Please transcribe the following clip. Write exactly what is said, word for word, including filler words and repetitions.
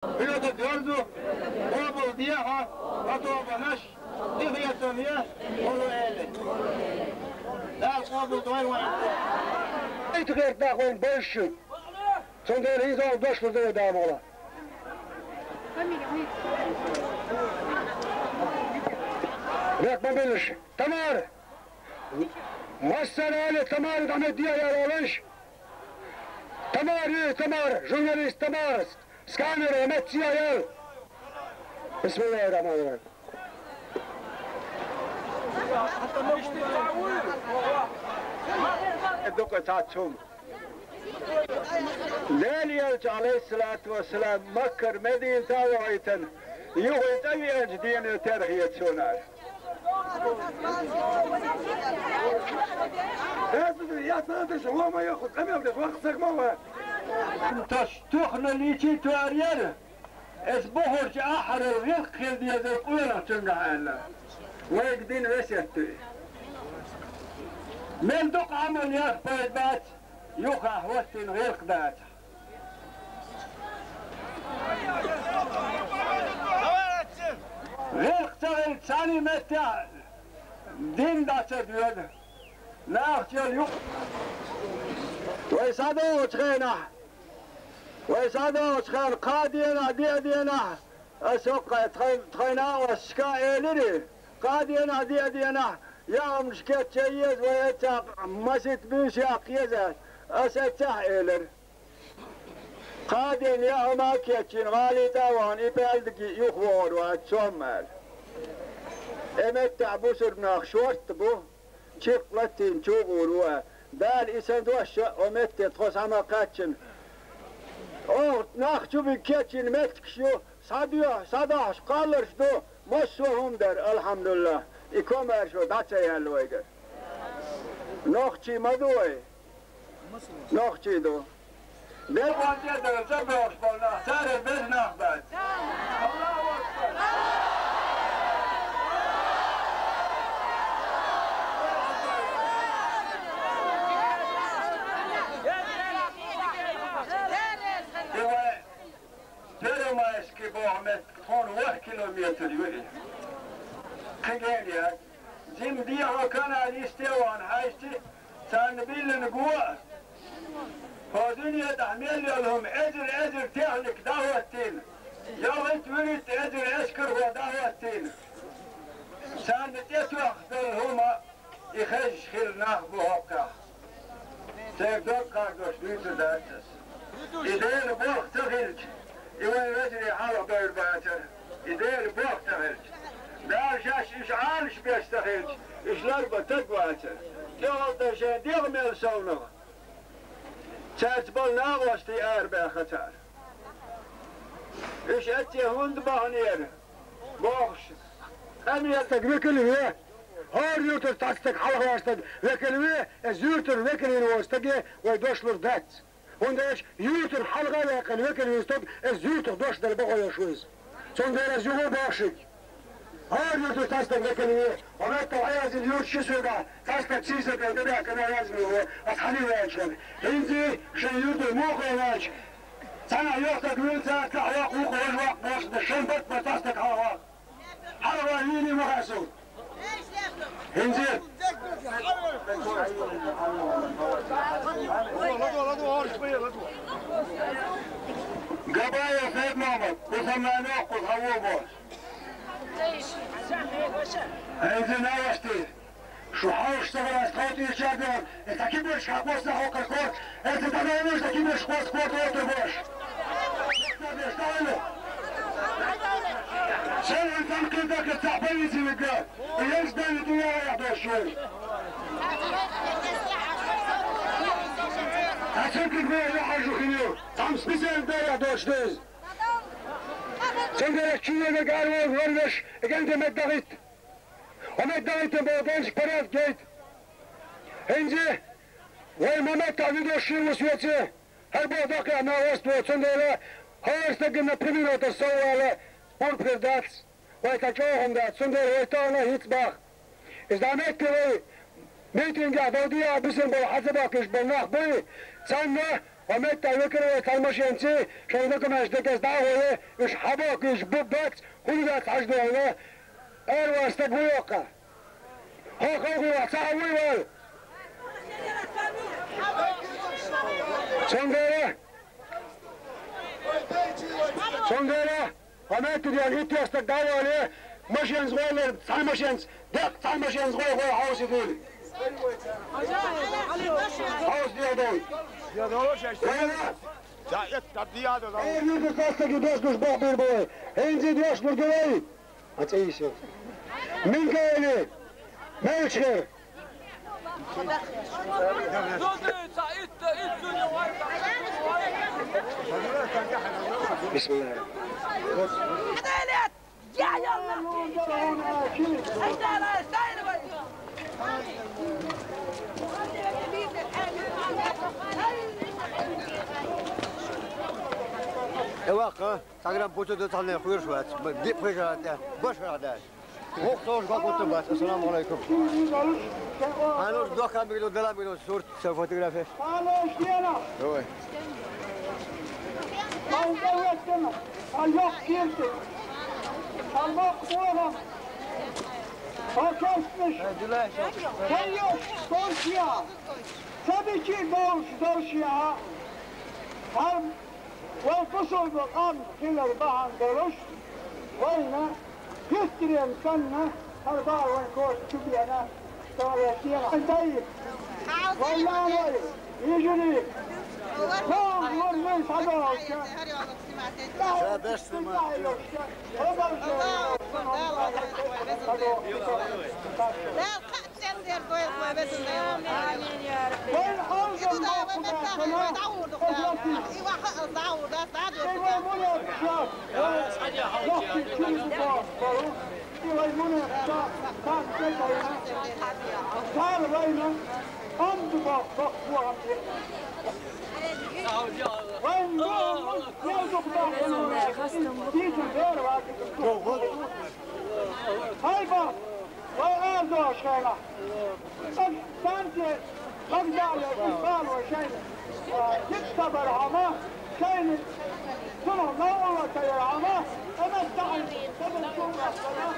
Хьоьга доьрзу, къобал дехьа, къа тобанаш, тӀехетам я, хӀума эли. Дала къобал дойла вайн. Итт гӀертах вайн бовзаш ю. Цундела хӀинца оха дошлур ду вай, Дала мукъ лахь. Бехк ма биллалаш. Тамара! Массара а Тамара дӀа ма де аьлла олуш. Тамара, Тамара, журналист Тамара, с камерой меттазе аьлла. Бисмиллахир-рахманир-рахим. Дукха цхьацца хӀума. Делан элча, Ӏалайхиссалату вассалам, Маккара Мединате а вахийтина, юха цӀа веанчу дийнан тера хета суна. Аса, я цӀа деш, хӀума яху, къамел деш, ваха саг ма ван. Таш тухна лийчи тоьар яра. Аса бохурчу ахьарал гӀиллакх хила дезара къонахчуьнгахь аьлла. Вайга дина весет ду и. Мел дукха Ӏамал яхь пайда бац, юххехь хӀоттийна гӀиллакх дацахь. ГӀиллакх ца хилча, цхьана меттехь дин дӀа ца доьду. Нах чел юкъ. Вай схьадогӀучу хенахь, вай схьадогӀучу хенахь, кхаа денахь, деа денахь, аса хӀокху тхайн, тхайн накъосташка а элира, кхаа денахь, деа денахь, яа хӀуманаш кечъян еза, вай эццахь масийтта буьйса яккха еза аьлла, аса эццахь а элира. Кхаа дийнахь яа хӀума а кечйина, гӀалин тӀе а вахана, и пӀелг а юхавогӀур вац, сом аьлла. Э, меттехь бусург нах шортта бу, чиркх латтийна чу а гӀур ву. Дала и сан дош а, о метте тхо схьа ма кхаьччина. Оха нах чу бигча кечйина меттигаш ю, схьадоьху, схьадахьаш кхалларш ду, массо а хӀума дара, алхьамдулиллахӀ, и комаьршо дӀа ца яьлла вайгара. Нохчий ма ду вай. Нохчий ду. Декъон тӀе а дара, ца боьхуш болу нах, цара беза нах бац. Аллаху акбар! И вай Первомайский боху меттиг тхуна ворхӀ километр ю и. Кхин гена яц. Жима дехьо канал йисте а вахана хьаьжча, царна биллина го а, хӀокху дуьнен тӀехь мел йолу хӀума эзар-эзар техника дӀахӀоттийна, ялхитта-вуьрхӀитта эзар эскархо дӀахӀоттийна. Царна тӀетоьхна долу хӀума и хезаш хилла нах бу хӀокхехь. Церан дог кхардош дуьйцур дац аса. И Делан болх ца хилча, и вайн вежарий хьалха бевр бацара. И Делан болх ца хилча. Дала шаьш уьш Ӏалаш беш ца хилча, уьш ларбан стаг вацара. ТӀехула дан шайн дегӀ мел совнах, цаьрца болу накъостий арабаьхна цара. Уьш эццехь хӀунда баханера? Бохуш, къамел стаг векал ве, хӀора юьртара цхьа стаг хьалха ваьхна стаг векал ве, иза юьртара векал вина волу стаге вай дош лур дац. ХӀунда аьлча юьртара хьалха а ваьккхина векал вина стаг иза юьртах дош дар бакъо йолуш ву иза. Цундела иза юха а боху шуьга. ХӀора юьртара цхьа стаг векал ве, хӀун меттахь Ӏаязина юьрташ ю соьгахь, цхьа стаг сийсара тӀе дан баьккхина Ӏаязина ву, аса хьан ваьлча. ХӀинца шайн юьртара муха ваьлча, цхьанхьа йохтаг вуьйла цара, цхьаъ ваккха, вукхо важа ваккха бохуш, шайн барт-барт цхьа стаг хьалха ваккха. Хьалха ван вийний ма хаьа суна. ХӀинца. Габаев Сайд-Мохьмад, кху сан нана йоккхуш хьан вон бохуш. ХӀинца навашти. Шу хьовш ца вара, ас тховтӀечаьрга, и цхьа киберш хьан кхоссахь хӀокху корта, аса дӀадовлуш сан киберш кхосса корта отур баш. Сан сан кхин даккха цхьа полиция вигга, и еза дайна дуьненахь долуш вай. Сан кхин вай яхьажу хин ю, там специально дайна долуш деза. Цундела чуьйга гар вон варвеш, и генде мет дахийта. Хьо мет дахийтина боху дайша порядок яйта. ХӀинца вай ма меттахь видео шен ву соьца, хӀара боху даккхехь накъост ву, цундела хӀора стагана примиротар сов вала, пурба хир дац, вай цхьа чӀогӀа хӀума дац, цундела вай тахана хӀинца баха. Иза дӀа метте вай митингехь дов дехьа бисина болу хьан ца баккхийча болу нах буй, царна Ва меттехь векаре цхьана машенций шайн документаш декъаза дӀа а гӀой, уьш хьабохкуьйтуш бу бац, хӀунда дац хьажа дуьхьал, араваьлла стаг ву йоккха. Хьо халхо вац, ца хьан вуй вала? Цундела, цундела, хьо метта ден итт стаг дӀавале, машенца гӀой лер, цхьана машенца, деккъа цхьана машенца гӀой, гӀой хьовсийта дуьйла. Хьовса ден дой. Вайна? Эр юха кастаги дош гуш бахбийр бой. ХӀинца дош лур ду вай. А цӀийсо. Минкаэли. Мелчхер. Бисмилла. Эваккха, саграм путу ду цхьанне хуьрш вац, диъ пхи шарахь тӀе, баш шарахь дац. Вокху цо уьш гӀо гуттар бац. Ассаламу Ӏалайкум. Хьан уьш дохка мигало, дала мигало сурт, сан фотографеш. Ой. Сан тӀе веттина, сан йоккха киртиг, сан бакъ бохам, сан кестнаш, сан йоккха, сан шиа, сан бичи долуш, долуш яа, хьан Вай кхушалла къам хилар бахьана долуш, вайна хистаренна санна, хӀара бахьана вайн коша чу бена, товарищ Егьан дай, вай нанай, йижарий, вай варнай схьадоалча, Ша беш сема. Дала кхаъ церан дер дойла вай везан Дела. Амин, я Рабби. Вайн алдан баккхуна, и ваха а дӀагӀур дац, дӀадоьрзу. Вай мунепикъ ша, вай лохкий чуьра баккхура. И вай мунепикъ ша, тхан тӀе тайна. Цара вайна амма баккхура бохам бе. Вайн бохам, я дукха баккхура. Дийца бер вац. Хьайба! Вай арадохуш хенахь, станци Багдале уьш бало шайна, дика ца бархьама, шайна цунах новкъарло ца ярхьама, аса таӀийна, аса чул ваьккхина,